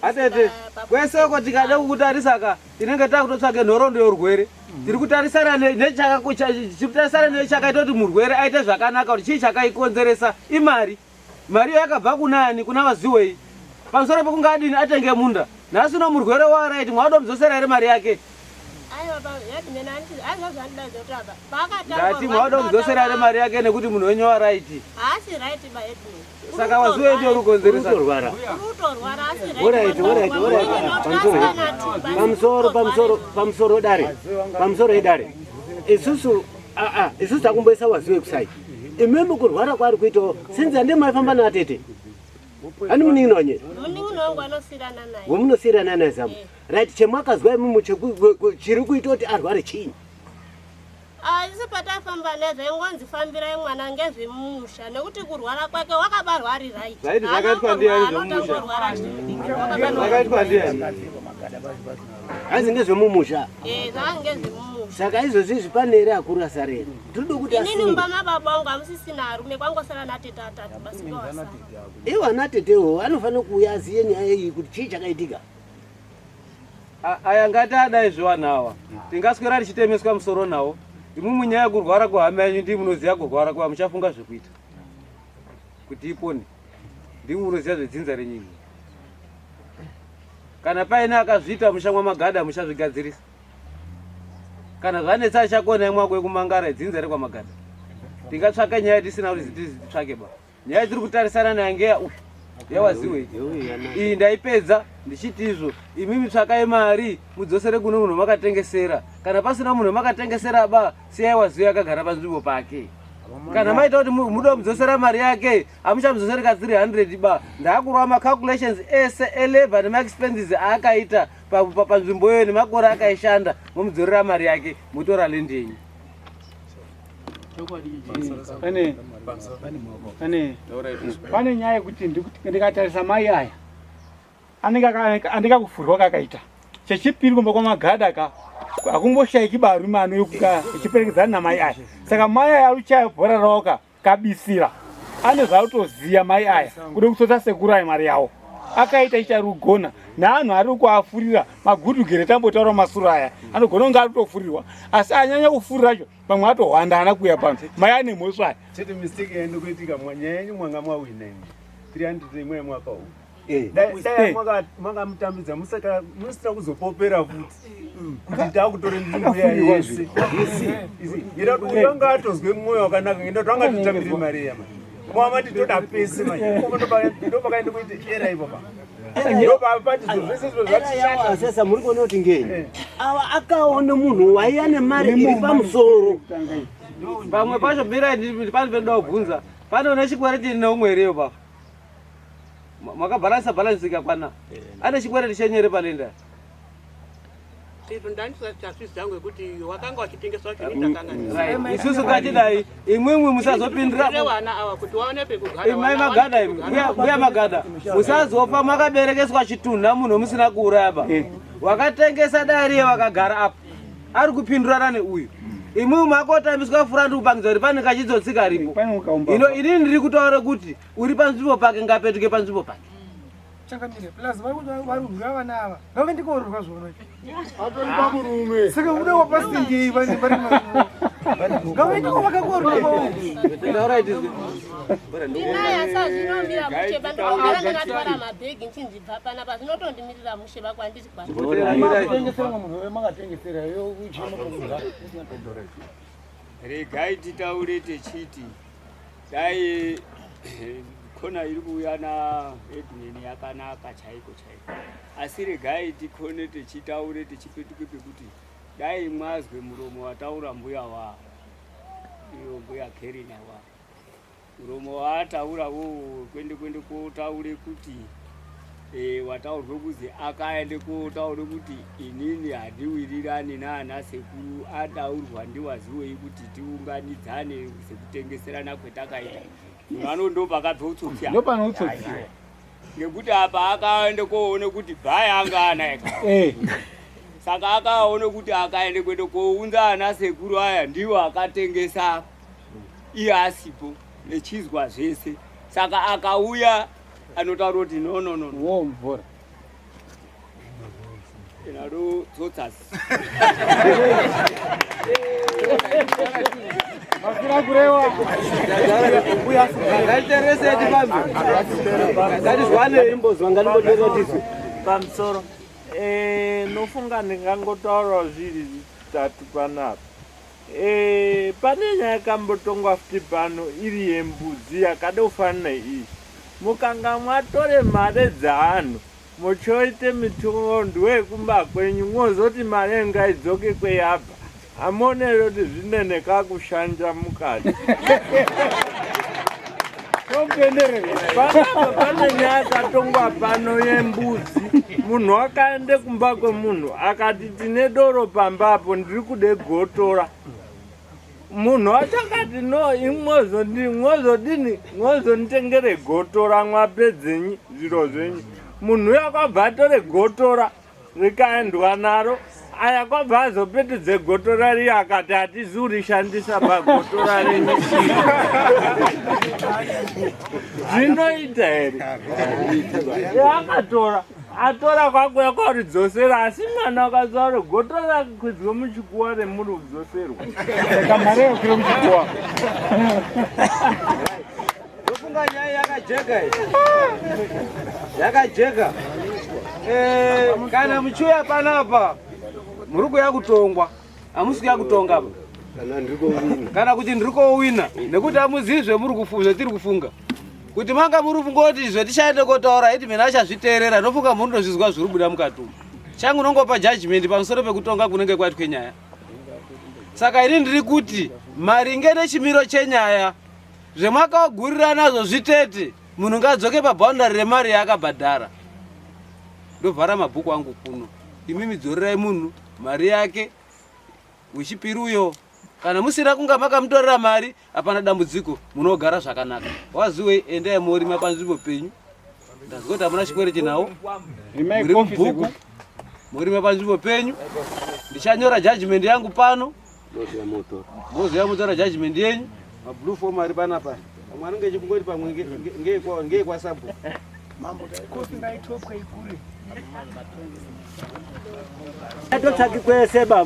Atete, kwese uko tikada kukutarisa ka tinenge takutotsvage nhoroondo yeurwere. Tiri kutarisana nechakutarisana nechakaita kuti murwere aite zvakanaka kuti chii chakaikonzeresa imari. Mari iyo yakabva kuna ani kuna vaziwei. Pamusoro pekunge adini atenge munda. Nhasi uno murwere waraiti mwakutomudzosera here mari yake? Ndati mwakutomudzosera here mari yake nekuti munhu wenyu waraiti. Haasi right ba headman. Saka waziwe ndio rukonzeresa. Unotorwara. Alright, alright, alright. Pamusoro, pamusoro, pamusoro dare. Pamusoro idare. Isusu a a isusu takumboisa waziwe kusai. Imimi kurwara kwaari kuitawo sinzi ande maifamba natete. Ani munin'ina wenyu? Munin'ina wangu anosiyana naye. Wamunosiyana naye zamu. Right, chemwakazwa imimi chiri kuita kuti arware chinyi? Asi patafamba naye zvaingonzi fambirai mwana ngezvemumusha nekuti kurwara kwake wakabarwa ari right. Zvaiti zvakaitwa ndiani zvemumusha? Zvakaitwa ndiani? Hanzi ngezvemumusha. Eh, zvanga ngezvemumusha. Saka izvozvi izvi pane here akuru asarera? Tinoda kuti Inini asungwe. mumba mababa vangu hamusisina arume kwangosara natete atatu basi ndowasara. Iwo ana tetewo anofanira kuuya aziye nyaya iyi kuti chii chakaitika. Aya ngati adai zvevanhu awa tingaswera tichitemeswa musoro nawo. Imwimwi nyaya yekurwara kwehama yenyu ndii munoziva kurwara kwa muchafunga zvekuita kuti ipone. Ndimwi munoziva zvedzinza renyu imwi. Kana paine akazviita musha mwaMagada muchazvigadzirisa. Kana zvanetsa achakona imwe ako yekumangara edzinza rekwaMagada. Tingatsvaka nyaya tisina kuti titsvake ba. Nyaya tiri kutarisana nayo ngeya uyu yawaziwe iyi ndaipedza ndichiti izvo imimi tsvakai mari mudzosere kune munhu makatengesera. Kana pasina munhu makatengesera ba siyai waziwe akagara panzvimbo pake. Kana maita kuti muda kumudzosera mari yake amuchamudzoseri ka 300 ba. Ndakurova macalculations ese elabor nemaexpenses aakaita panzvimbo iyoyo nemakore akaishanda momudzorera mari yake motora land yenyu. Pane nyaya yekuti ndikatarisa mai aya anenge andikakufurwa kakaita chechipiri kumba kwamagada ka hakumboshaiki barume anoyekuka echiperekedzana namai aya. Saka mai aya aruchaya bhora rawo ka kabisira ane zvaatoziya mai aya kude kutsotsa sekuru aya mari yawo akaita icharugona neanhu ari kuafurira magudugere tambotaura masuro aya anogona kunge ari kutofurirwa asi anyanya kufurira acho pamwe atohwanda ana kuuya pano mai ane mhosva aya. Chete mistake yaenda kuitika nyaya yenyu mwanga mwawina imi 300 imwe yemwaka uyu. Dai makamutambidza musina kuzopopera futi kuti takutore nzvimbo iya yese. Ira kuti uyu anga atozwe mwoyo wakanaka ngenda kuti anga titambire mari iya manje. Mwamati toda pese manje. Ndopakaenda kuita era ipapa. Ndopapati zvese zviro zvatishata. Sasa muri kuona kuti ngenyi? Ava akaona munhu waiya nemari iri pamusoro. Pamwe pacho mirai pane penoda kubvunza. Pane une chikwereti neumwe here iyo baba? Makabhalansa bhalansi ikakwana. Ane chikwereti chenyu here palenda? Izvo ndandisachazviziva hangu yekuti wakanga wachitengesa wacho ini ndakanga ndisina. Isusu ngatidai imwimwi musazopindira Ndire vana ava kuti waone pekugara. Imai magada imi mbuya magada musazofa makaberekeswa chitunha munhu musina kuuraya ba wakatengesa dai riye wakagara apo ari kupindurana neuyu imwimwi makotambiswa fura ndi kupangidza kuti pane kachitsotsi karipo ino inini ndiri kutaura kuti uri panzvimbo pake ngapetuke panzvimbo pake Changamire, plus vari kuti vari kurwira vana ava. Ngavaende korwa zvona. Atori pamurume. Saka uda wapasingei vari vari Ngavaende kovakakorwa kwavo. Taura tizwe. Ndinaye asi azvinomira mushe ba ndinogara ndakatwara mabhegi nchinzi bva panapa zvinotondimirira mushe ba kwandiri kwa Makatengesera munhu wemakatengesera yo uchema pamuzaa. Regai titaure techiti dai kona iri kuuya naheadman yakanaka chaiko chaiko asi regai tikone tichitaure tichipetuke pekuti dai mwazwe muromo wataura mbuya wa iyo mbuya kerina wa muromo waataura wo kwende kwende kotaure kuti e, wataurwe kuzi akaende kotaure kuti inini handiwirirani naana sekuru adaurwa ndiwaziwei kuti tiunganidzane sekutengeserana kwetakaita pano ndo pakabva utsotsi apa. Ndopane utsotsi. Ngekuti apa akaenda koona kuti bhaya anga anaye ka. Eh. Saka akaona kuti akaenda kuenda kounza ana sekuru aya ndiwo akatengesa iye asipo echizwa zvese. Saka akauya anotaura kuti no no no. Wo mvura. Inado tsotsas. Mafira kurewa. Ngaiterese tifambe. Ngatizwane imbozwa ngandimboterera tizwe. Pamusoro. Eh, nofunga ndingangotaura zviri zvitatu panapa. Eh, pane nyaya yakambotongwa futi pano iri yembudzi yakada kufanana iyi. Mukanga mwatore mare dzeanhu Muchoite mitongo ndowekumba kwenyu mozoti mari ngaidzoke kweyabva hamuone here kuti zvine nekakushanja mukati panapa pane nyaya yakatongwa pano yembudzi munhu akaende kumba kwemunhu akati tine doro pamba apo ndiri kude gotora Munhu wacho akati no imwozodini mwozonditengere gotora mwapedzenyi zviro zvenyu. Munhu uyo akabva atore gotora rikaendwa naro aya kwabva azopetudze gotora riya akati hatizi kurishandisa pagotora renyu. Zvinoita here? Akatora atora kwakuya kwaridzosera asi mwana akazaura goto rakakwidzwa muchikuwa remuri kudzoserwa saka mari yakwira muchikuwa ndofunga nyaya yakajeka iyi yakajeka eh, kana muchiuya panapa muri kuya kutongwa hamusi kuya kutonga apa kana kuti ndiri kowina nekuti hamuzivi zvemuri kufunga zvetiri kufunga kuti manga muri kungoti zvetichaende kotaura iti mina achazviteerera ndofunga muri ndozvizwa zviri kubuda mukati umu changu unongopa judgment pamusoro pekutonga kunenge kwaitwe nyaya saka ini ndiri kuti maringe nechimiro chenyaya zvemwakagurirana nazvo zvitete munhu ngaadzoke paboundary remari yaakabhadhara ndovhara mabhuku angu kuno imimi dzorerai munhu mari yake wechipiri uyo kana musina kunga makamutorera mari hapana dambudziko munogara zvakanaka waziwei endai morima panzvimbo penyu ndazwa kuti hamuna chikwereti nawo muri mubhuku morima panzvimbo penyu ndichanyora judgment yangu pano moziva motora judgment yenyu mablue form ari panapa amwe anenge echikungoti pamwe ngeekwasabhu Mambo kofi ngaitopwe ikure. Tatotsvaki kwese ba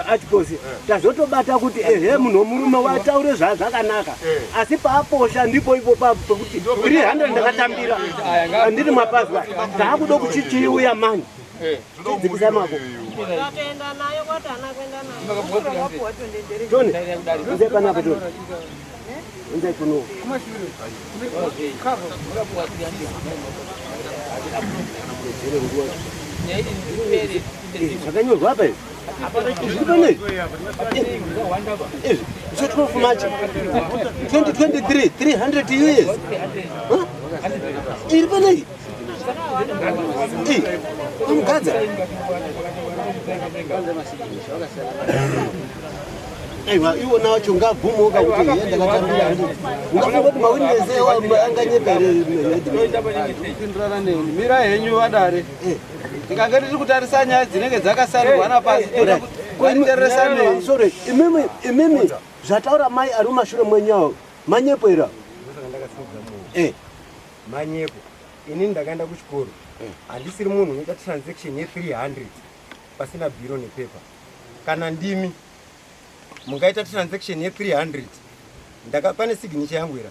achikosi tazotobata kuti ehe munhu womurume wataure zvakanaka asi paaposha ndipo ipo pekuti 300 ndakatambira andiri mapazwa taakuda kuchichiuya manje chidzikisa mako Tatoenda nayo kwati haana kuenda nayo. Tony, nze panapa Tony. Unzai kuno. Zvakanyorwa apa izvi. Zviri pane izvi. Izvi. Zve 12 March 2023 300 years. Iri pane iyi. Amugadza. Aiwa iwona wacho ngabvumoka kuti iye ndakatambira hangu. Ungafunga kuti mawitness anganyepa here? Kupindurana neni. Mira henyu vadare. Tikange tiri kutarisa nyaya dzinenge dzakasarirwana pasi toda kutereresanei. Sorry, imimi imimi zvataura mai ari mumashure mwenyu awo manyepo here? Eh. Manyepo. Inini ndakaenda kuchikoro. Handisiri munhu unoita transaction ye 300 pasina bhiro nepepa. Kana ndimi mungaita transaction ye 300 ndaka pane signature yangu ira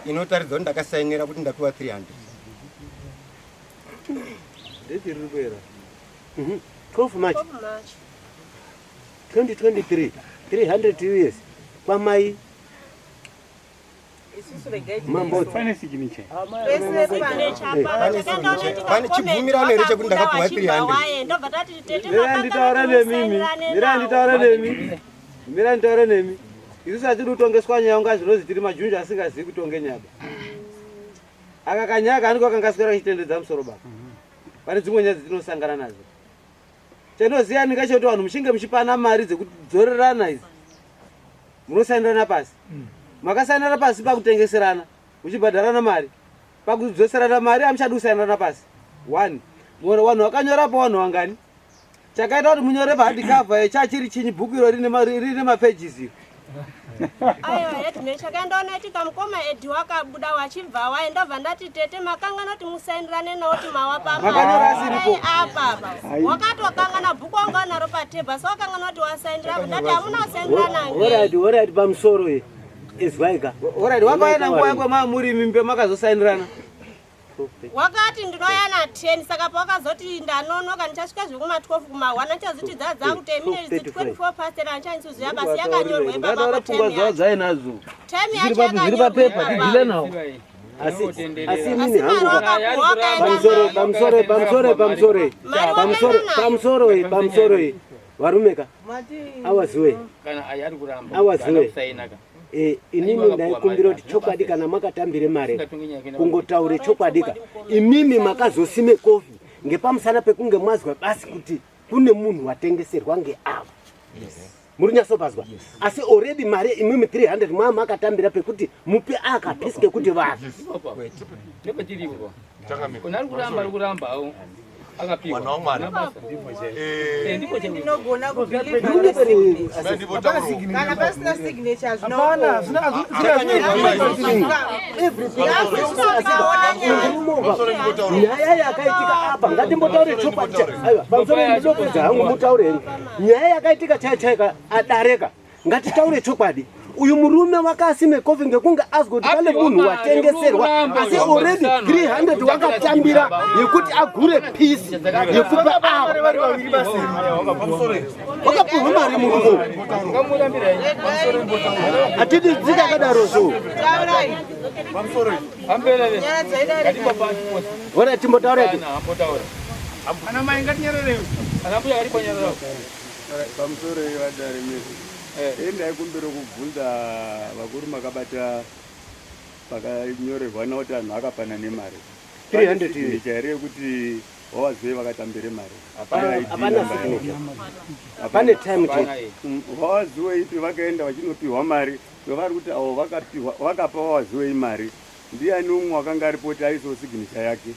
inotaridza kuti ndakasainira kuti ndapiwa 300. Date riri kuera. 12 March 2023 300 years kwamai Pane signature. Pane chibvumirano here chekuti ndakapiwa 300? Ndobva tati tete Mirai nditaure nemi imi. Mirai nditaure nemi. Mirai nditaure nemi. Isusu hatidi kutongeswa nyaya kunga zvinozi tiri majunju asingazivi kutonge nyaya. Aka kanyaya kaniko kangaswera kachitendedza musoro baba. Pane dzimwe nyaya dzatinosangana nadzo. Chandinoziva ndingachoti vanhu muchinge muchipana mari dzekudzorerana idzi munosainirana pasi. Makasainirana pasi pakutengeserana muchibhadharana mari. Pakudzoserana mari hamuchadi kusainirana pasi. One. Muone vanhu vakanyora pa vanhu vangani? Chakaita kuti munyore pa hard cover chachiri chinyi bhuku iro rine mapages iro. Aiwa headman chakandonoitika mukoma Edi wakabuda wachibva waye ndobva ndati tete makangana kuti musainirane nawo kuti mawapa Makanyora asiripo. apa apa wakatokangana bhuku wanga unaro patebha so wakangana kuti wasainira ndati hamuna kusainirana Alright, alright pamusoro iyi. Izwaika. Alright, wakaenda nguva yako mamuri mimbe makazosainirana. Wakati ndinoya na 10 saka pawakazoti ndanonoka ndichasvika zvekuma 12 kuma 1 ndichazoti dzadza kuti emine 24 past 10 handichanyatsoziva basi yakanyorwa ipapa Ngataura pa pfungwa time dzavo yacho. dzainadzo. Time Zviri yacho papi- zviri papepa yakanyorwa tidhile nawo. Asi asi inini Asi hangu mari wakapuwa wakaenda pamusoro nayo. pamusoro pamusoro pamusoro Mari pamusoro wakaenda nayo. pamusoro pamusoro varume ka awaziwe kana ayi ari kuramba awaziwe kusainaka Eh, inini ndaikumbira kuti chokwadi kana makatambire mari kungotaure chokwadi ka imimi makazosime kofi ngepamusana pekunge mwazwa basi kuti kune munhu watengeserwa ngeava muri nyatsopazwa asi already mari imimi 300 mwa makatambira pekuti mupe akapisi kekuti vanhu nepatiripo kuna ari kuramba ari kuramba awo akapiwa Mwana wamwana. Ndipo chaipo. ndinogona kana pasina signature Hapana, nyaya yakaitika apa ngatimbotaure chokwadi aiwa pamusoro ndinopedza hangu mutaure henyu nyaya yakaitika chaiyo chaiyo adareka ngatitaure chokwadi uyu murume wakasime kofi ngekunge azwa kuti pane munhu watengeserwa asi already 300 wakatambira yekuti agure pisi yekupa ava wakapuhwa mari murume uyu hatidi dzikakadaro so ora timbotaura Ana mai ngatinyarare. Ana mbuya ari panyarara. Pamusoro vadare mese. Ndaikumbira kubvunza vakuru makabata pakanyorerwa kuti vanhu vakapana nemari. 300 Signature here yekuti wawazive vakatambire mari. Hapana signature. Pane time chete. Wawaziwe ipi vakaenda vachinopiwa mari kwevari kuti avo vakapiwa vakapa wawaziwe mari. Ndiani umwe wakanga aripo kuti aisewo signature yake?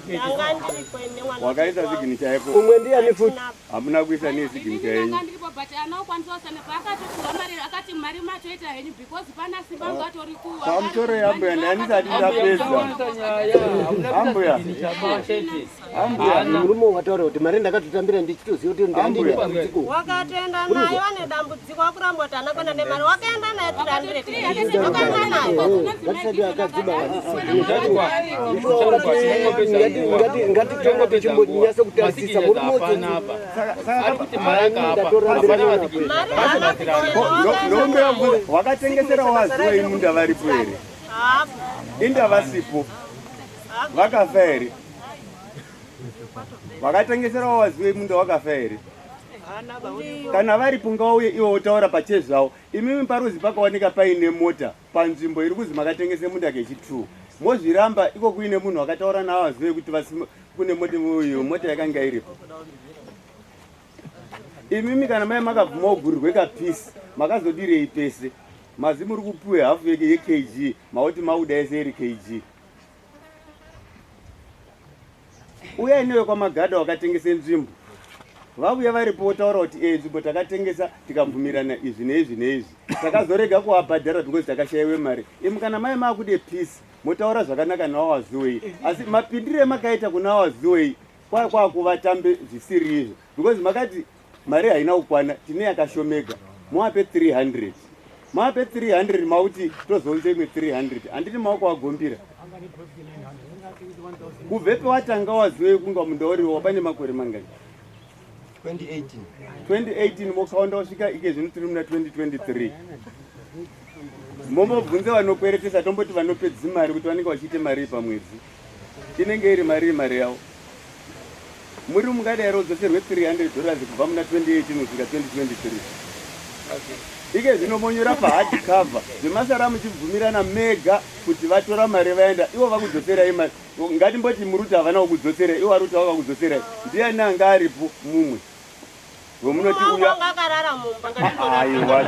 Ndanga ndiripo ine mwana Wakaisa wangu. signature yako. Umwe ndiani futi? Hamuna kuisa nei signature yenyu. Ndanga ndiripo but anaokwanisa kusana paakatopiwa mari akati mari matoita henyu because pana simba anga atori kuwa Pamusoro yambuya ndandisati ndapedza. Ambuya. Murume wataura kuti mari ndakatotambira ndichitoziva kuti ndandine dambudziko. Wakatoenda nayo ane dambudziko wakuramba kuti haana kuenda nemari wakaenda nayo 300 wakaenda nayo. Ngatisati akadziba. Ngatitonga tichimbonyasa kutarisisa murume Wakatengesera waziwa imunda varipo here? Inda vasipo. Vakafa here? Vakatengesera waziwe munda wakafa here? Kana varipo ngavauye ivo votaura pachezvavo. Imimi paruzi pakaoneka paine mota panzvimbo iri kuzi makatengese munda kechi2 mozviramba iko kuine munhu akataura navo azive kuti kune mota uyu mota yakanga iripo. Imimi kana mai makabvuma kugurirwe kapisi makazodirei pese mazi muri kupiwe hafu yekg mauti mauda yese iri kg. Uyai newe kwamagada wakatengese nzvimbo vavuya varipo votaura kuti e nzvimbo takatengesa tikabvumirana izvi neizvi neizvi takazorega kuwabhadhara because takashaiwe mari imi kana mai maakude peace motaura zvakanaka nawawaziwei asi mapindiro emakaita kuna waziwei kwaya kwakuvatambe zvisiri izvo because makati mari haina kukwana tine yakashomega muape 300 mape 300 mauti tozounza imwe 300 handiti maoko agombira kubve pewatanga wazive kunga munda uriwo pane makore mangani 2018 2018 mokaunda wasvika ike zvino tiri muna 2023 mombobvunze vanokweretesa tomboti vanopedzi mari kuti vanenge vachiite marii pamwedzi inenge iri marii mari yavo muri mungadai rodzoserwe 300 dollars kubva muna 2018 kusvika 2023 ike zvino monyora pahard cover zvemasara muchibvumirana mega kuti vatora mari vaenda ivo vakudzoserai mari ngatimboti muruti havana kukudzoserai ivo varuti vakakudzoserai ndiani anga aripo mumwe wemunoti uya akarara mumba aiwa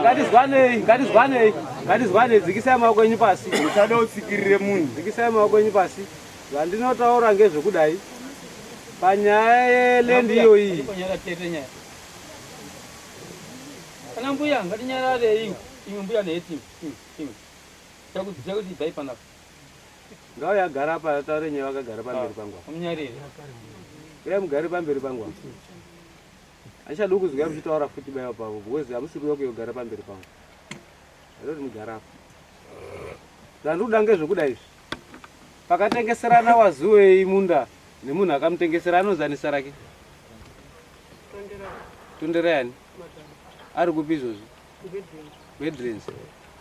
Ngatizwanei, ngatizwanei, ngatizwanei, dzikisai maoko enyu pasi. Musada utsikirire munhu. Dzikisai maoko enyu pasi. Zvandinotaura ngezvekudai panyaya yeland iyoyi. Kana mbuya ngatinyararei imwe mbuya neheti imwe. Chakuti ibvai panapa. Ngauye agara apa ataure nyaya vakagara pamberi pangu apa. Munyarire. Uya mugare pamberi pangu apa. Handichadi kuzwa muchitaura futi baiwa pavo because hamusi kuuya kuyogara pamberi pangu. Ndoti mugare apa. Zvandiri kuda ngezvekuda izvi. Pakatengeserana waziwei munda nemunhu akamutengesera anonzi rake? Tonderai ani? Ari kupi izvozvi? Bedrins.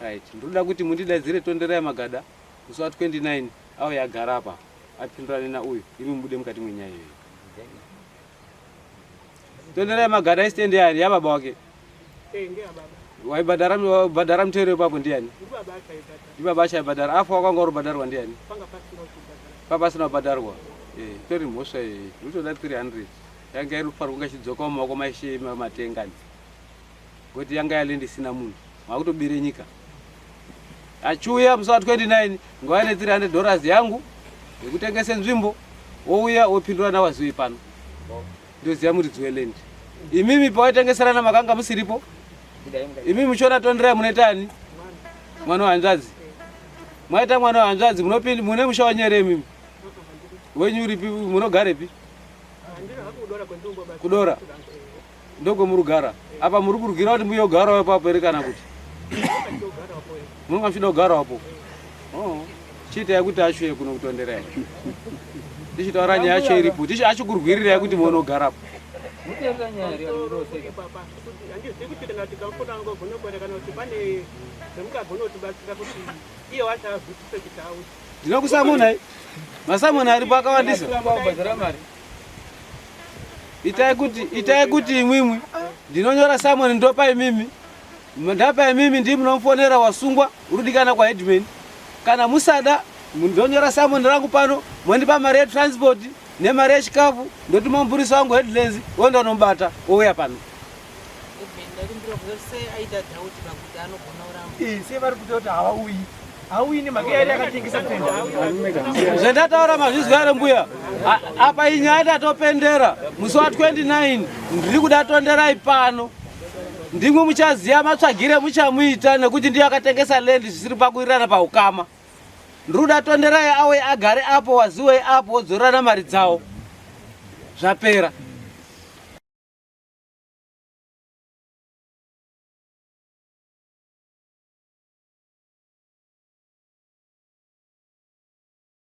Right. Ndinoda kuti mundidaidzire Tonderai Magada musi wa 29 auye agara apa apindurane nauyu imi mubude mukati mwenyaya iyoyo. Tonderai Magada istand yani yababa wake. Eh, ndeyababa. Waibhadhara bhadhara mutero ipapo ndiani? Ndibaba achaibhadhara. Ndibaba achaibhadhara. Afa wakanga uri bhadharwa ndiani? Panga pasina kuchibhadhara. Panga pasina kubhadharwa. Eh, itori mhosva iyi. Ndinotoda 300. Yanga iri kufanirwa kunge ichidzoka mumaoko maishe matenga. Ngokuti yanga yale ndisina munhu. Makutobire nyika. Achiuya musi wa 29 nguva ine 300 dollars yangu yekutengese nzvimbo wouya wopindura nawaziwi pano. Ndoziva muridzi weland. Imimi pawaitengeserana makanga musiripo. Imimi muchiona tonderai munoita ani? Mwana wehanzvadzi. Mwaita mwana wehanzvadzi munopindi mune musha wanyere imimi. Wenyu uripi munogarepi? Kudora. Ndokwemurugara. Apa muri kurugira kuti muyogarawo ipapo here kana kuti? Munonga muchida kugarawo apo. Oh. Chiitai kuti achiuye kuno kutonderai. Tichitaura nyaya yacho iripo. Tichi achikurwirirai kuti muonogarapo. Muteerera nyaya here kana murose? Handizivi kuti kana tikafona angogona kuenda kana kuti pane zvemungagona kutibatsira kuti iye wacho azwisise kuti auye. Ndinokusamunai. Masamuna aripo akawandisa. Kubhadhara mari. Itai kuti itai kuti imwimwi ndinonyora samoni ndopa imimi ndapa imimi ndii munomufonera wasungwa urudikana kwa headman kana musada ndonyora samoni rangu pano mondipa mari yetransport nemari yechikafu ndotuma mupurisa wangu headlands woenda unomubata wouya pano Sei vari kuita kuti havauyi hauyi nemhaka yari yakatengesa tenda Zvandataura mazvizwa here mbuya? Apa inyaya tatopendera musi wa 29 ndiri kuda tonderai pano. Ndimwi muchaziva matsvagire muchamuita nekuti ndiye akatengesa land zvisiri pakuwirirana paukama. Ndiri kuda Tonderai auye agare apo waziwei apo wodzorerana mari dzawo. Zvapera.